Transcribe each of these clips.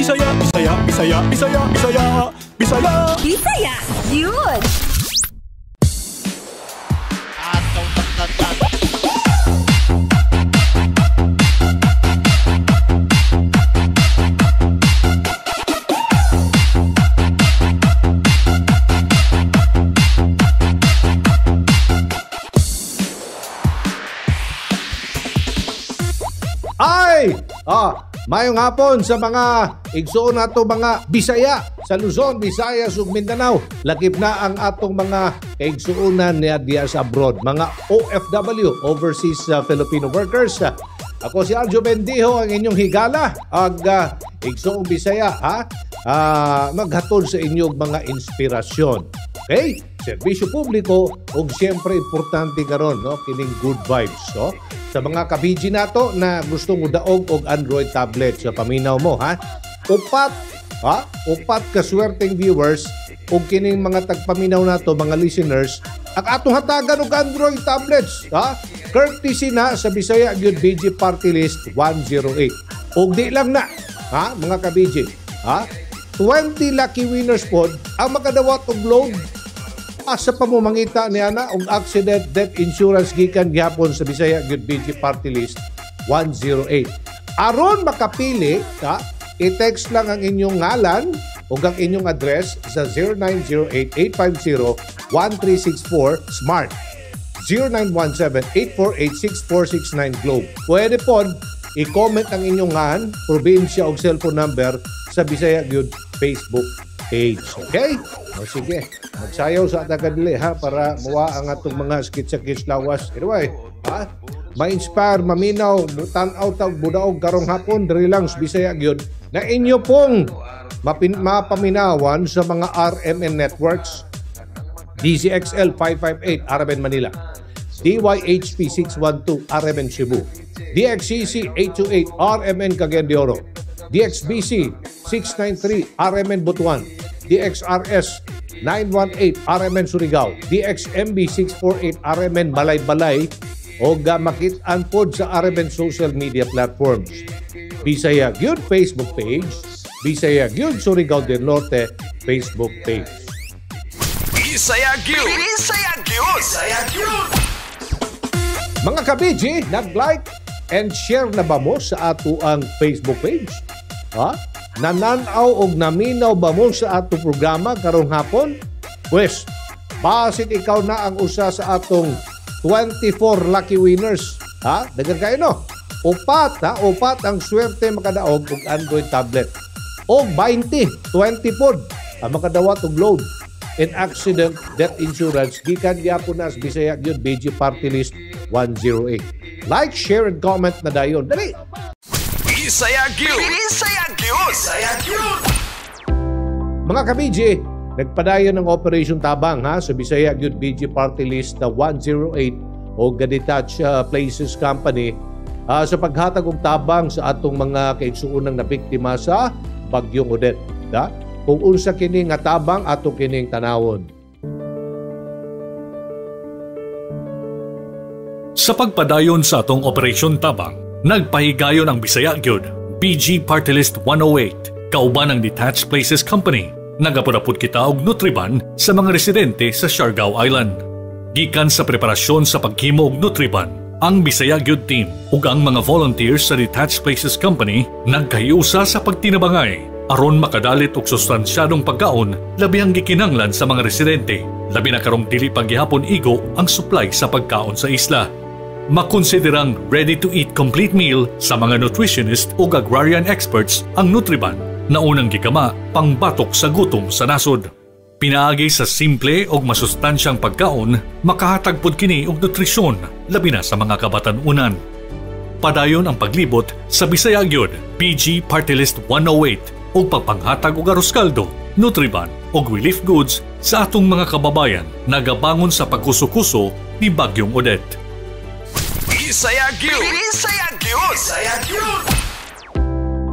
Bisaya, Bisaya, Bisaya, Bisaya, Bisaya, Bisaya. Bisaya, yun! Ay! Mayong hapon sa mga igsuon nato mga Bisaya sa Luzon, Visayas ug Mindanao. Lakip na ang atong mga kaigsuonan niya diya sa abroad, mga OFW, Overseas Filipino Workers. Ako si Aljo Bendijo, ang inyong higala ag igsuong Bisaya, ha? Maghatod sa inyong mga inspirasyon. Okay? Serbisyo publiko ug siyempre importante karon, no, kining good vibes, no? Sa mga kabiji nato na gusto mudaog og Android tablet sa paminaw mo, ha? Upat, ha? Upat ka swerteng viewers ug kining mga tagpaminaw nato, mga listeners, ang atong hatagan og Android tablets, ha? Courtesy na sa Bisaya gyud BG Party List 108. Ug di lang na, ha, mga kabiji, ha? 20 lucky winners pod ang makadawat og load asa pa mo mangita niya na og accident death insurance gikan gihapon sa Bisaya gyud BG Party List 108. Aron makapili ka, i-text lang ang inyong ngalan ug ang inyong address sa 0908-850-1364 Smart, 0917-848-6469 Globe. Pwede pod i-comment ang inyong ngalan, probinsya ug cellphone number sa Bisaya gyud Facebook page. Okay? O sige, magsayaw sa tagadili, ha, para muwa ang atong mga skit-sakit lawas. Anyway, ha? Ma-inspire, maminaw, tan-aw tag budaog karong hapon diri lang sa Bisaya gyud na inyo pong mapaminawan sa mga RMN networks. DZXL 558 RMN Manila, DYHP 612 RMN Cebu, DXCC 828 RMN Cagayan de Oro, DXBC 693 RMN Butuan, DXRS 918 RMN Surigao, DXMB 648 RMN Malaybalay o makit-an pod sa RMN social media platforms. Bisaya gyud Facebook page, Bisaya gyud Surigao del Norte Facebook page. Bisaya gyud! Bisaya gyud! Bisaya gyud! Mga kabiji, nag-like and share na ba mo sa ato ang Facebook page? Ha? Nananaw og naminaw ba mo sa ato programa karong hapon? Pwes, basit ikaw na ang usa sa atong 24 lucky winners. Ha? Dagan kayo, no? Upat, ha? Upat ang swerte makadaog og Android tablet. O 20, 20 pod ang makadawat og load in accident death insurance gikan gyapon na sa Bisaya gyud BG Party List 108. Like, share and comment na dayon. Dali. Bisaya gyud! Bisaya gyud! Bisaya gyud! Mga kabiji, nagpadayon ang Operation Tabang, ha, sa Bisaya gyud BG Party List na 108 o Detached Places Company sa paghatag og tabang sa atong mga kaigsuonang nabiktima sa Bagyong Odette. Da? Kung unsa kini nga tabang, ato kining tanawon. Sa pagpadayon sa atong Operation Tabang, nagpahigayon ang Bisaya gyud BG Party List 108 kauban ang Detached Places Company. Nagapod-apod kita og Nutriban sa mga residente sa Siargao Island. Gikan sa preparasyon sa paghimo og Nutriban, ang Bisaya gyud team ug ang mga volunteers sa Detached Places Company nagkahiusa sa pagtinabangay aron makadalit og sustansyadong pagkaon labi ang gikinahanglan sa mga residente, labi na karong dili paggihapon igo ang supply sa pagkaon sa isla. Makonsiderang ready-to-eat complete meal sa mga nutritionist ug agrarian experts ang Nutriban na unang gikama pangbatok sa gutom sa nasod. Pinaagi sa simple ug masustansyang pagkaon, makahatag pod kini og nutrisyon labi na sa mga kabatan-unan. Padayon ang paglibot sa Bisaya gyud BG Party List 108 ug pagpanghatag og aros kaldo, Nutriban ug relief goods sa atong mga kababayan nagabangon sa pagkuso-kuso ni Bagyong Odette. Bisaya gyud! Bisaya gyud! Bisaya gyud!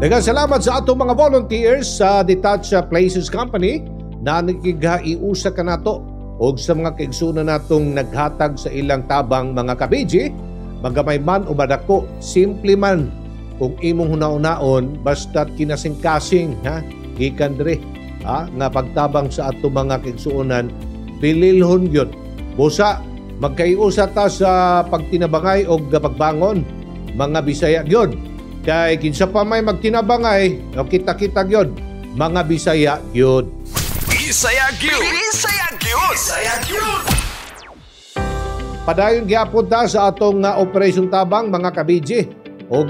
Daghang salamat sa atong mga volunteers sa Detached Places Company na nakighaiusa ka nato og sa mga kaigsuonan natong naghatag sa ilang tabang, mga kabiji, magamay man o madako, simple man Kung imong hunahunaon, basta't kinasing-kasing, ha, gikan diri, ha, nga pagtabang sa ato mga kaigsuonan, bililhon gyud. Busa magkaiusa ta sa pagtinabangay og pagbangon, mga Bisaya gyud. Kay kinsa pa may magtinabangay, o kita-kita gyud, mga Bisaya gyud. Bisaya gyud. Bisaya gyud. Bisaya gyud. Padayon gyapon ta sa atong Operation Tabang, mga kabiji. Og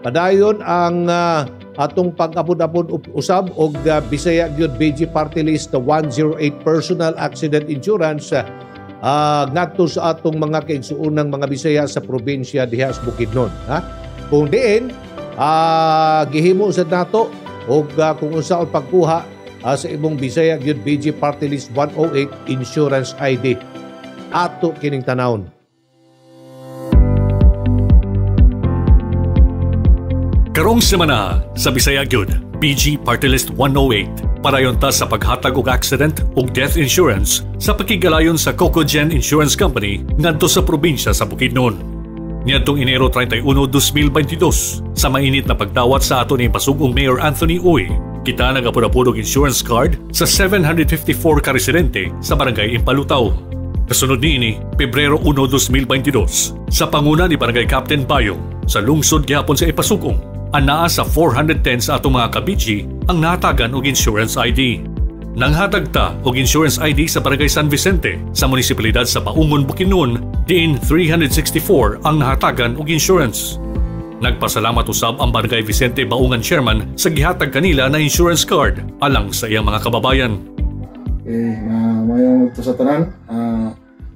padayon ang atong pag-apod-apod usab og Bisaya gyud BG Party List 108 Personal Accident Insurance ngadto sa atong mga kaigsuonang mga Bisaya sa probinsya diha sa Bukidnon, ha? Kung diin gihimo sad nato og kung unsaon pagkuha sa imong Bisaya gyud BG Party List 108 Insurance ID. Ato kining tanawon. Karong semana sa Bisaya gyud BG Party List 108 padayon ta sa paghatag og accident ug death insurance sa pakigalayon sa Cocogen Insurance Company ngadto sa probinsya sa Bukidnon. Niadtong Enero 31, 2022, sa mainit na pagdawat sa ato ni pasugong Mayor Anthony Uy, kita nagapod-apod og insurance card sa 754 ka residente sa Barangay Impalutaw. Kasunod niini, Pebrero 1, 2022, sa panguna ni Barangay Captain Bayong sa lungsod gihapon sa Ipasugong, anaa sa 410 sa atong mga kabiji ang natagan og insurance ID. Nanghatag ta og insurance ID sa Barangay San Vicente sa munisipalidad sa Baungon, Bukidnon, diin 364 ang nahatagan og insurance. Nagpasalamat usab ang Barangay Vicente Baungan Chairman sa gihatag kanila na insurance card alang sa iyang mga kababayan. Okay, mayong ito sa tanan,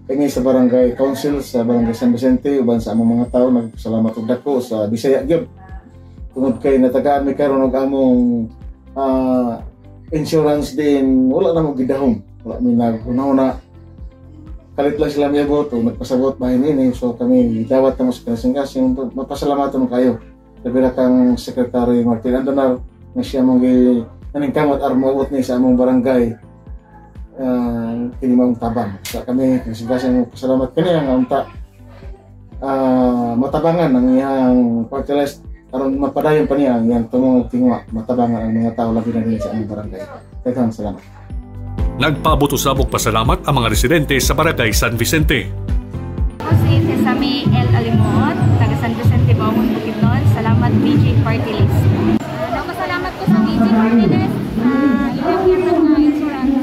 kami sa Barangay Council sa Barangay San Vicente uban sa among mga tao nagpasalamat og dako sa Bisaya gyud. Tungod kay natagaan mi karon og among insurance din, wala na mo gidahom, wala mi naghuna-huna. Kalit lang sila miyabot o nagpasabot bahin ini, so kami dawat na mo sa kasing-kasing, mapasalamatan kayo. Labi na kang Secretary Martin Andonar nga siya mong naningkamot armabot ni sa among barangay. Kini maong tabang. Sa kami kasing-kasing pasalamat kaniya nga unta matabangan ang iyang party list aron mapadayon pa niya ang iyang tungong tingwa, matabangan ang mga tao labi na dinhi sa among barangay. Daghang salamat. Nagpaabot usab og pasalamat ang mga residente sa Barangay San Vicente. Ako si Sesame L. Alimuot, taga San Vicente, Baungon, Bukidnon. Salamat BG Party List. Nagpasalamat ko sa BG Party List sa ilang na insurance.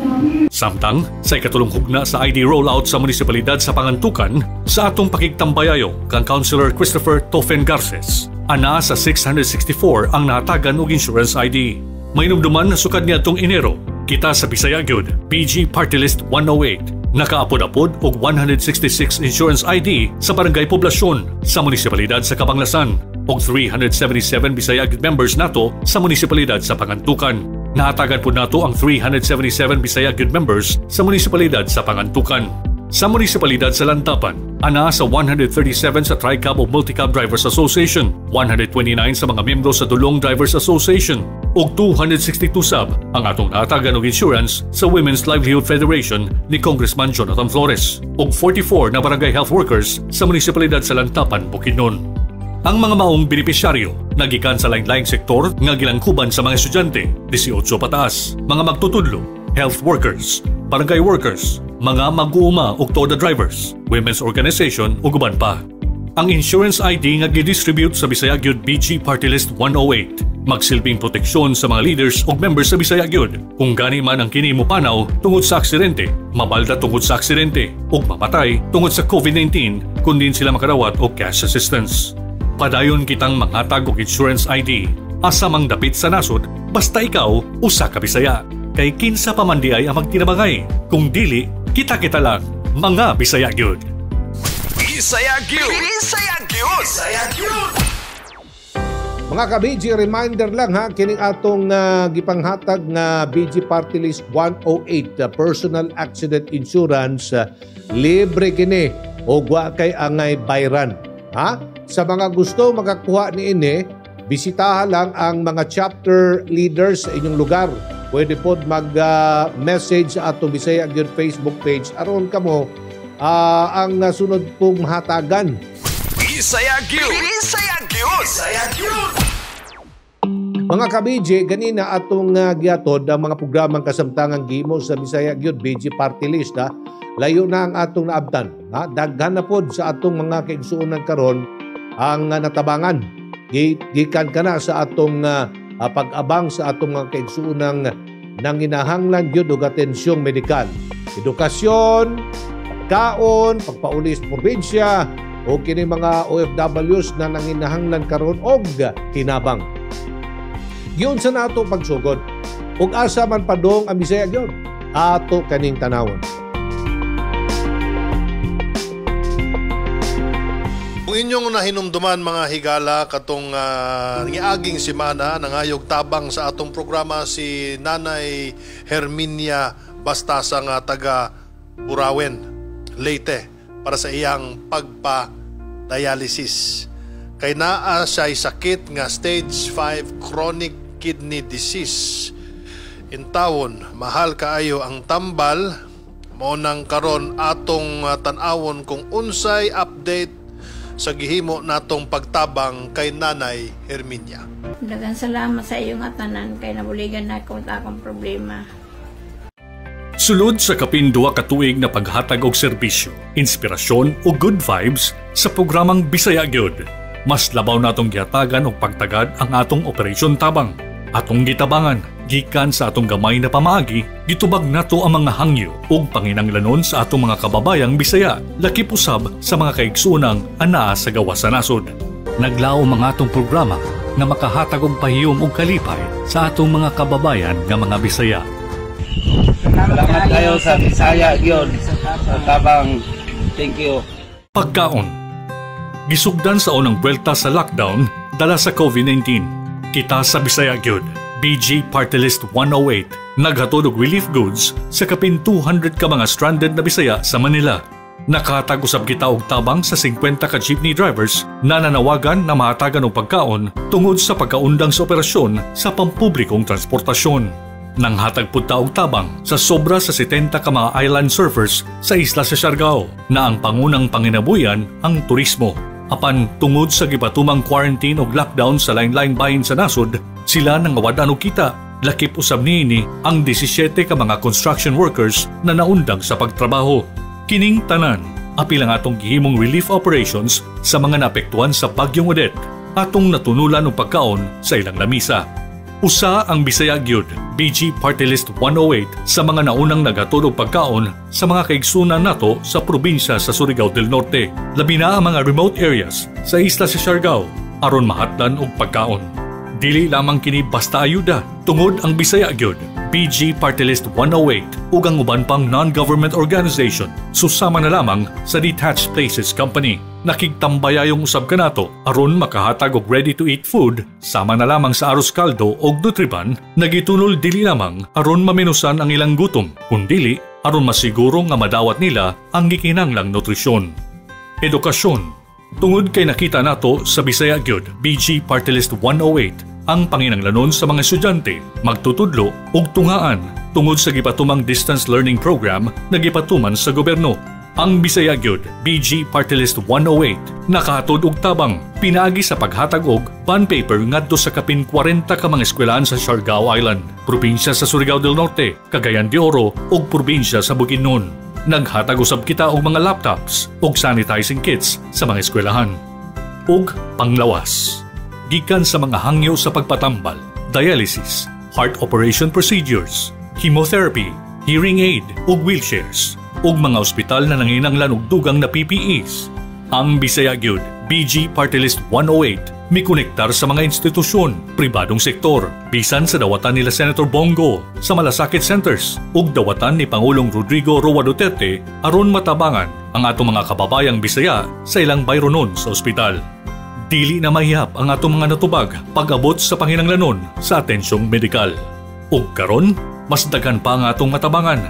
Samtang, sa ikatulong hugna sa ID rollout sa munisipalidad sa Pangantukan, sa atong pakigtambayayo kang Councilor Christopher Tofen Garces, ana sa 664 ang nahatagan og insurance ID. Mainumduman na sukad niadtong Enero, kita sa Bisaya gyud BG Party List 108, nakaapod-apod og 166 insurance ID sa Barangay Poblasyon sa munisipalidad sa Kabanglasan og 377 Bisaya gyud members nato sa munisipalidad sa Pangantukan. Nahatagan po nato ang 377 Bisaya gyud members sa munisipalidad sa Pangantukan. Sa munisipalidad sa Lantapan, ana sa 137 sa Tricab o Multicab Drivers Association, 129 sa mga miyembro sa Dulong Drivers Association, ug 262 sab ang atong nahatagan og insurance sa Women's Livelihood Federation ni Congressman Jonathan Flores, ug 44 na barangay health workers sa munisipalidad sa Lantapan, Bukidnon. Ang mga maong benepisyaryo nagikan sa lain-laing sektor nga gilangkuban sa mga estudyante, 18 pataas, mga magtutudlo, health workers, barangay workers, mga mag-uuma ug toda drivers, women's organization ug uban pa. Ang insurance ID nga gidistribute sa Bisaya gyud BG Party List 108 magsilbing proteksyon sa mga leaders ug members sa Bisaya gyud kung gani man ang kini mopanaw tungod sa aksidente, mabalda tungod sa aksidente ug mamatay tungod sa COVID-19 kun din sila makadawat og cash assistance. Padayon kitang manghatag og insurance ID asa mang dapit sa nasod basta ikaw usa ka Bisaya. Kay kinsa pa man di ay ang magtinabangay kung dili kita-kita lang mga Bisaya gyud. Bisaya gyud. Bisaya gyud. Bisaya gyud. Mga ka-BG, reminder lang ha, kining atong gipanghatag nga BG Party List 108 Personal Accident Insurance, libre kini og wa kay angay bayran. Ha? Sa mga gusto makakuha niini, bisitahan lang ang mga chapter leaders sa inyong lugar. Pwede po mag-message sa atong Bisaya gyud Facebook page aron kamo ang sunod pong hatagan. Bisaya gyud. Bisaya gyud. gyud! Bisaya gyud! Mga ka-BG, ganina atong giatod ang mga programang kasamtangang gimo sa Bisaya gyud BG Party List, ha. Layo na ang atong naabtan. Ha? Daghan na pod sa atong mga kaigsuonan karon ang natabangan. Gikan kana sa atong pag-abang sa atong mga kaigsuonang nanginahanglan gyud og atensyong medikal. Edukasyon, pagkaon, pagpauli sa probinsya, o kini mga OFWs na nanginahanglan karon og kinabang. Giunsa nato pagsugod. Ug asa man padong ang Bisaya gyud, ato kaning tanawon. Kung inyong nahinumduman, mga higala, katong niaging semana nangayog tabang sa atong programa si Nanay Herminia Bastasa nga taga Burauen, Leyte, para sa iyang pagpa-dialysis. Kay naa siya'y sakit nga stage 5 chronic kidney disease. Intawon, mahal kaayo ang tambal. Mao nang karon atong tan-awon kung unsay update sa gihimo natong pagtabang kay Nanay Herminia. Daghang salamat sa iyong tanan kay nabuligan na ako sa akong problema. Sulod sa kapin 2 ka tuig na paghatag og serbisyo, inspirasyon o good vibes sa programang Bisaya Gyud, mas labaw natong gihatagan og pagtagad ang atong Operation Tabang. Atong gitabangan, gikan sa atong gamay na pamaagi, gitubag nato ang mga hangyo ug panginanglanon sa atong mga kababayang Bisaya, lakip usab sa mga kaigsuonang anaa sa gawas sa nasod. Naglaom ang atong programa nga makahatag og pahiyom ug kalipay sa atong mga kababayan nga mga Bisaya. Salamat kayo sa Bisaya gyud sa tabang. Thank you. Pagkaon. Gisugdan sa unang buwelta sa lockdown dala sa COVID-19. Kita sa Bisaya gyud, BG Party List 108, naghatod og relief goods sa kapin 200 ka mga stranded na Bisaya sa Manila. Nakahatag usab kita og tabang sa 50 ka jeepney drivers na nanawagan na mahatagan og pagkaon tungod sa pagkaundang sa operasyon sa pampublikong transportasyon. Nanghatag pud ta og tabang sa sobra sa 70 ka mga island surfers sa isla sa Siargao na ang pangunang panginabuyan ang turismo. Apan tungod sa gipatumang quarantine og lockdown sa lain-lain bahin sa nasod, sila nangawad-an og kita. Lakip usab niini ang 17 ka mga construction workers na naundang sa pagtrabaho. Kining tanan, apil ang atong gihimong relief operations sa mga naapektuhan sa Bagyong Odette, atong natunulan og pagkaon sa ilang lamisa. Usa ang Bisaya gyud, BG Party List 108, sa mga naunang naghatod og pagkaon sa mga kaigsunan nato sa probinsya sa Surigao del Norte, labi na ang mga remote areas sa isla sa Siargao aron mahatlan og pagkaon. Dili lamang kini basta ayuda, tungod ang Bisaya gyud, BG Party List 108 ug ang uban pang non-government organization susama na lamang sa Detached Places Company. Nakigtambayayong usab kanato aron makahatag og ready-to-eat food sama na lamang sa aros kaldo og Nutriban, nagitunol dili lamang aron maminusan ang ilang gutom, kundili aron masiguro nga madawat nila ang gikinahanglang nutrisyon. Edukasyon. Tungod kay nakita nato sa Bisaya gyud, BG Party List 108, ang panginanglanon sa mga estudyante, magtutudlo ug tungaan tungod sa gipatumang distance learning program na gipatuman sa gobyerno. Ang Bisaya gyud, BG Party List 108, nakahatod og tabang pinaagi sa paghatag og bond paper ngadto sa kapin 40 ka mga eskwelahan sa Siargao Island, probinsya sa Surigao del Norte, Cagayan de Oro ug probinsya sa Bukidnon. Naghatag usab kita og mga laptops ug sanitizing kits sa mga eskwelahan. Ug panglawas. Gikan sa mga hangyo sa pagpatambal, dialysis, heart operation procedures, chemotherapy, hearing aid ug wheelchairs, ug mga ospital na nanginanglan og dugang na PPEs. Ang Bisaya gyud, BG Party List 108, mikonektar sa mga institusyon, pribadong sektor, bisan sa dawatan nila Senator Bong Go sa Malasakit Centers ug dawatan ni Pangulong Rodrigo Roa Duterte aron matabangan ang atong mga kababayang Bisaya sa ilang bayronon sa ospital. Dili na mahihap ang atong mga natubag pag-abot sa panginanglanon sa atensyong medikal. Ug karon, mas daghan pa ang atong matabangan.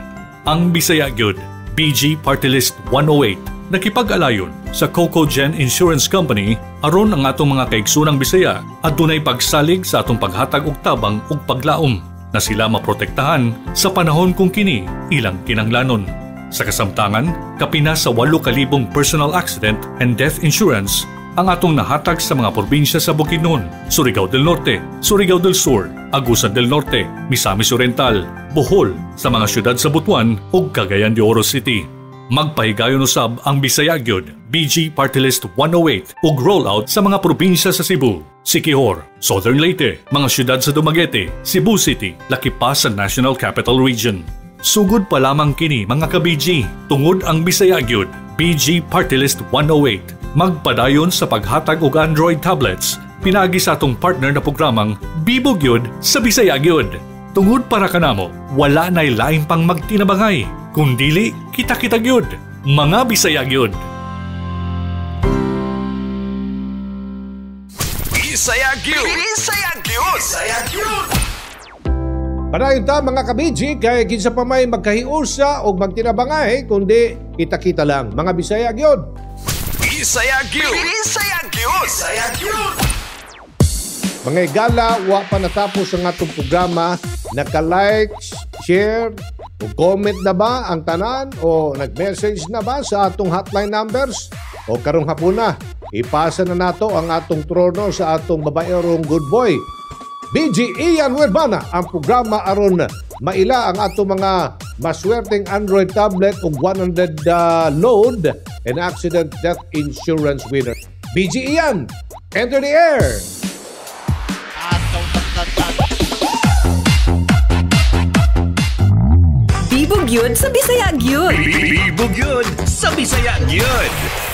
Ang Bisaya gyud, BG Party List 108, nakipag-alayon sa Cocogen Insurance Company aron ang atong mga kaigsunang Bisaya adunay pagsalig sa atong paghatag og tabang ug paglaom na sila maprotektahan sa panahon kung kini ilang kinanglanon. Sa kasamtangan, kapina sa 8,000 personal accident and death insurance ang atong nahatag sa mga probinsya sa Bukidnon, Surigao del Norte, Surigao del Sur, Agusan del Norte, Misamis Oriental, Bohol, sa mga syudad sa Butuan ug Cagayan de Oro City. Magpahigayon usab ang Bisaya gyud, BG Party List 108 ug rollout sa mga probinsya sa Cebu, Siquijor, Southern Leyte, mga syudad sa Dumaguete, Cebu City, lakip pa sa National Capital Region. Sugod pa lamang kini mga ka-BG, tungod ang Bisaya gyud, BG Party List 108, magpadayon sa paghatag og Android tablets, pinaagi sa atong partner na programang Bibo gyud sa Bisaya gyud. Tungod para kanamo, wala na'y lain pang magtinabangay, kundili kita-kita gyud, mga Bisaya gyud. Bisaya gyud. Bisaya gyud. Bisaya gyud. Padayon ta mga ka-BG kay kinsa pa may magkahiusa og magtinabangay kundi kita-kita lang mga Bisaya gyud. Bisaya gyud. Bisaya gyud. Bisaya gyud. Mga igala, wa pa natapos ang atong programa. Naka-like, share, o comment na ba ang tanan o nag-message na ba sa atong hotline numbers? O karong hapuna, ipasa na nato ang atong trono sa atong babaerong good boy. BG Ian Huerbana ang programa aron maila ang atong mga maswerteng Android tablet ug 100 load and accident death insurance winner. BG Ian, enter the air! Bibo gyud sa Bisaya gyud. Bibo gyud sa Bisaya gyud.